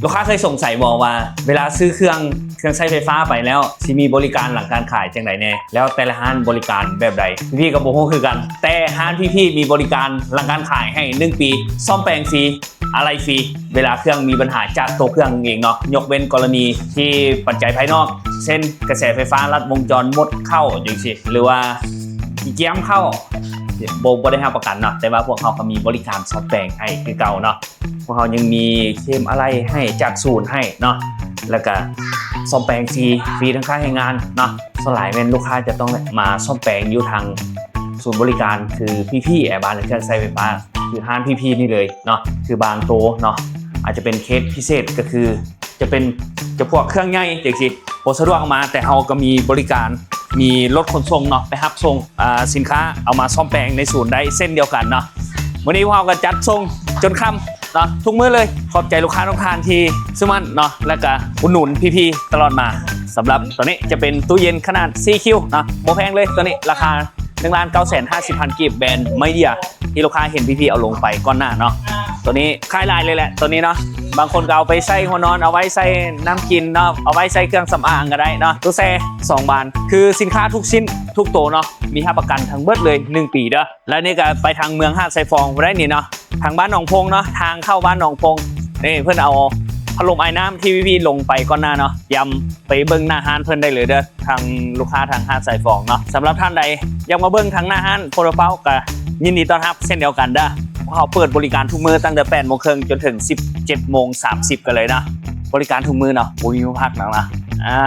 ລູກຄ້າເຄີຍສົງໄສບໍ່ວ່າ ເວລາຊື້ເຄື່ອງ ເຄື່ອງໃຊ້ໄຟຟ້າໄປແລ້ວ ຊິມີບໍລິການຫຼັງການຂາຍຈັ່ງໃດແດ່? ແລ້ວແຕ່ລະຮ້ານບໍລິການແບບໃດ ພີ່ກໍບໍ່ຮູ້ຄືກັນ, ແຕ່ຮ້ານພີ່ໆມີບໍລິການຫຼັງການຂາຍໃຫ້ໜຶ່ງປີ, ສ້ອມແປງຟຣີ, ອາໄຫຼ່ຟຣີ ເວລາເຄື່ອງມີບັນຫາຈາກຕົວເຄື່ອງເອງເນາະ, ຍົກເວັ້ນກໍລະນີທີ່ປັດໄຈພາຍນອກ ເຊັ່ນ ກະແສໄຟຟ້າລັດວົງຈອນໝົດເຂົ້າຈັ່ງຊີ້ ຫຼືວ່າຂີ້ກຽມເຂົ້າ ບໍ່ ບໍ່ໄດ້ຮັບປະກັນເນາະ, ແຕ່ວ່າພວກເຮົາກໍມີບໍລິການສ້ອມແປງໃຫ້ຄືເກົ່າເນາະ. ພວກເຮົາຍັງມີເຄມອາໄຫຼ່ໃຫ້ຈາກສູນໃຫ້ເນາະ, ແລ້ວກະສ້ອມແປງຟຣີ ຟຣີທັງຄ່າແຮງງານເນາະ. ສ່ວນຫຼາຍແມ່ນລູກຄ້າຈະຕ້ອງມາສ້ອມແປງຢູ່ທາງສູນບໍລິການ ຄືພີພີ ແອບານ ເຄື່ອງໃຊ້ໄຟຟ້າ ຄືຮ້ານພີພີນີ້ເລີຍເນາະ. ຄືບາງໂຕເນາະ ອາດຈະເປັນເຄສພິເສດ ກໍຄືຈະເປັນຈຳພວກເຄື່ອງໃຫຍ່ຈັ່ງຊີ້ ບໍ່ສະດວກເອົາມາ, ແຕ່ເຮົາກໍມີບໍລິການ ມີລົດຂົນສົ່ງເນາະ ໄປຮັບສົ່ງ ອາ ສິນຄ້າເອົາມາສ້ອມແປງໃນສູນໄດ້ເຊັ່ນດຽວກັນເນາະ. ມື້ນີ້ພວກເຮົາກໍຈັດສົ່ງຈົນຄ່ຳເນາະ ທຸກມື້ເລີຍ. ຂອບໃຈລູກຄ້າທຸກທ່ານທີ່ເຊື່ອໝັ້ນເນາະ ແລ້ວກະອຸດໜູນພີພີຕະຫຼອດມາ. ສຳລັບໂຕນີ້ຈະເປັນຕູ້ເຢັນຂະໜາດສີ່ຄິວເນາະ ບໍ່ແພງເລີຍ. ໂຕນີ້ລາຄາໜຶ່ງລ້ານເກົ້າແສນຫ້າສິບພັນກີບ ແບຣນໄມເດຍ ທີ່ລູກຄ້າເຫັນພີພີເອົາລົງໄປກ່ອນໜ້າເນາະ. ໂຕນີ້ຂາຍຫຼາຍເລີຍແຫຼະ ໂຕນີ້ເນາະ, ບາງຄົນກໍເອົາໄປໃສ່ຫົວນອນ ເອົາໄວ້ໃສ່ນ້ຳກິນເນາະ, ເອົາໄວ້ໃສ່ເຄື່ອງສຳອາງກໍໄດ້ເນາະ. ຕູ້ແຊ່ສອງບານ ຄືສິນຄ້າທຸກຊິ້ນທຸກໂຕເນາະ ມີຮັບປະກັນທັງເບິດເລີຍໜຶ່ງປີເດີ້. ແລ້ວນີ້ກໍໄປທາງເມືອງຫາດຊາຍຟອງບໍ່ໄດ້ນີ້ເນາະ, ທາງບ້ານໜອງໂພງເນາະ, ທາງເຂົ້າບ້ານໜອງໂພງ. ນີ້ເພິ່ນເອົາພັດລົມອາຍນ້ຳທີ່ພີພີລົງໄປກ່ອນໜ້າເນາະ, ຕຽມໄປເບິ່ງໜ້າຮ້ານເພິ່ນໄດ້ເລີຍເດີ້ ທາງລູກຄ້າທາງຫາດຊາຍຟອງເນາະ. ສຳລັບທ່ານໃດຢາກມາເບິ່ງທາງໜ້າຮ້ານໂພນມະເປົ້າ ກໍຍິນດີຕ້ອນຮັບເຊັ່ນດຽວກັນເດີ້. ພວກເຮົາເປີດບໍລິການທຸກມື້ ຕັ້ງແຕ່ແປດໂມງເຄິ່ງຈົນເຖິງສິບເຈັດໂມງສາມສິບກັນເລີຍເນາະ, ບໍລິການທຸກມື້ເນາະ ບໍ່ມີມື້ພັກນຳນະ. ອາ